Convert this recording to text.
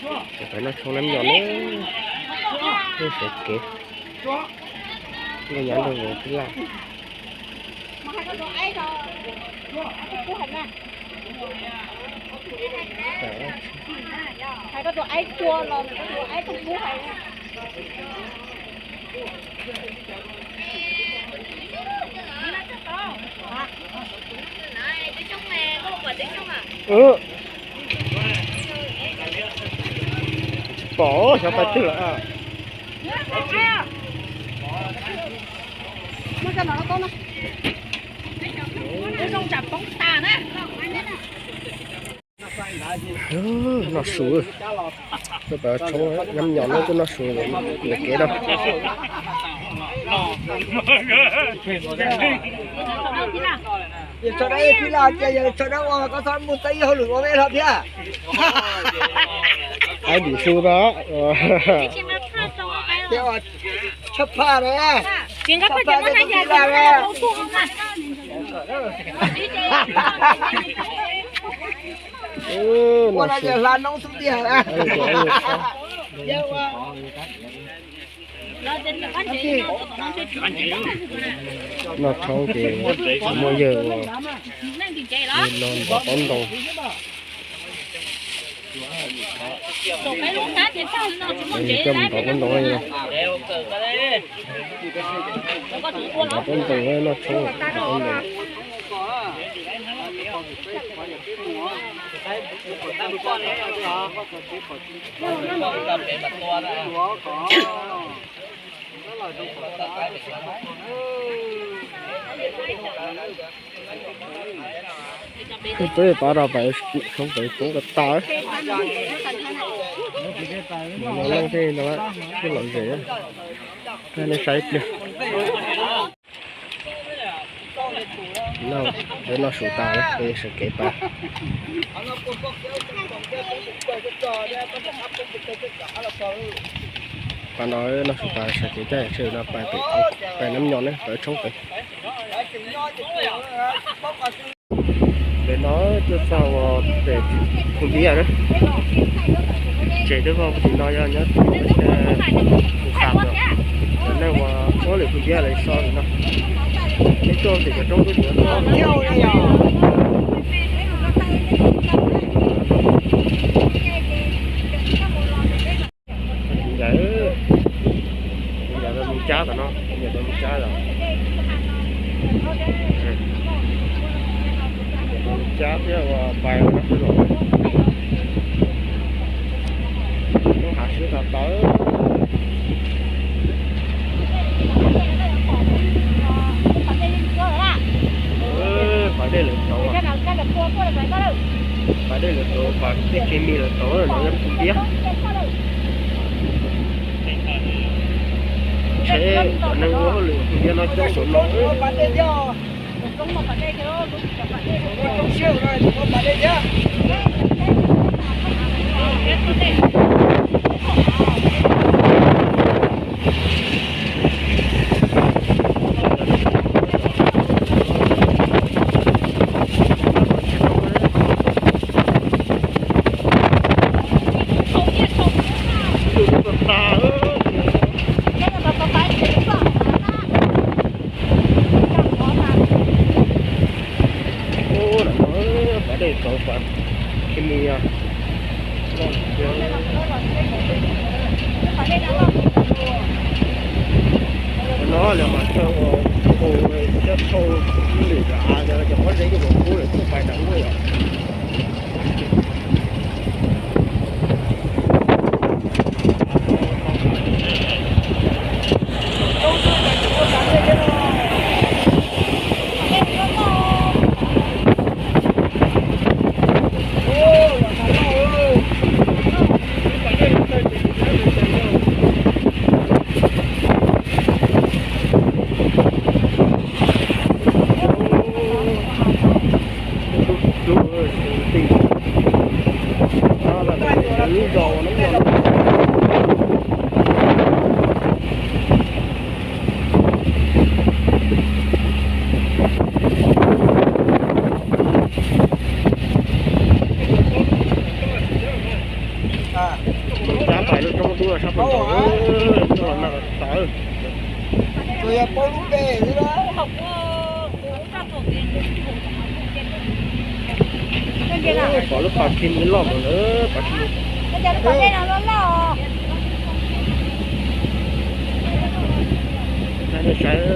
Peb noj tshoob nab nyoos na, nej sawv kev, nej nyob nrog Phib Laj. Tsis pom xyov pais twg lawm. Noj su, tuaj pab tshoob nab nyoos no tuaj noj su ntawm kev no. Yog tso dab ib Phib Laj ces yog tso dab ua koj txhob mus teb ib hauj lwm ua me hlo thiab. Aib dim su tau. Tshaj phaj na. Tshaj phaj na. Ua no ces hla noob xub tiag. Noj tshoob ces muaj yawg no nrov pob ntoo. Coj mus nrov pob ntoo, nrov pob ntoo noj tshoob. Peb pab rau pem tshoob pem poob ko tas. Leej twg no, twb lom zem, nej saib ib pliag. Peb noj su tas, peb sawv kev pais. Pas no noj su tas sawv kev caij tsheb no pais, pais nab nyoos na, pais tshoob pem. Pem no tuaj txog pem Phu Npiab na. Tsev twb vog tim no yog nyob tim Phu Kham no. Cov neeg uas muab lwm Phu Npiab lawv so no, peb tuaj tim cov roob tub tuav no. Tus yawm, tus yawm mus cab tom no, tus yawm mus cab los, mus cab thiab ua pais no xwb los. Lub hav swb tag tawv. Pas dej lawv tauv, pas dej lawv tauv, pas tej kev mis lawv tauv no yog Phu Npiab. Tsheb cov neeg ua hauj lwm Phu Npiab no coob saum no. Ub, lawm no pas dej tauv pas kev mis. No lawv mas thauj, thauj lwm av, cov pob zeb coj mus pub lawm tuaj pais nram ub yom. Cab pais lub roob dub no sab pem no, tuaj los nag tawv. Pom lub pas khi nws loj mus lawm, pas khi. Saib, saib,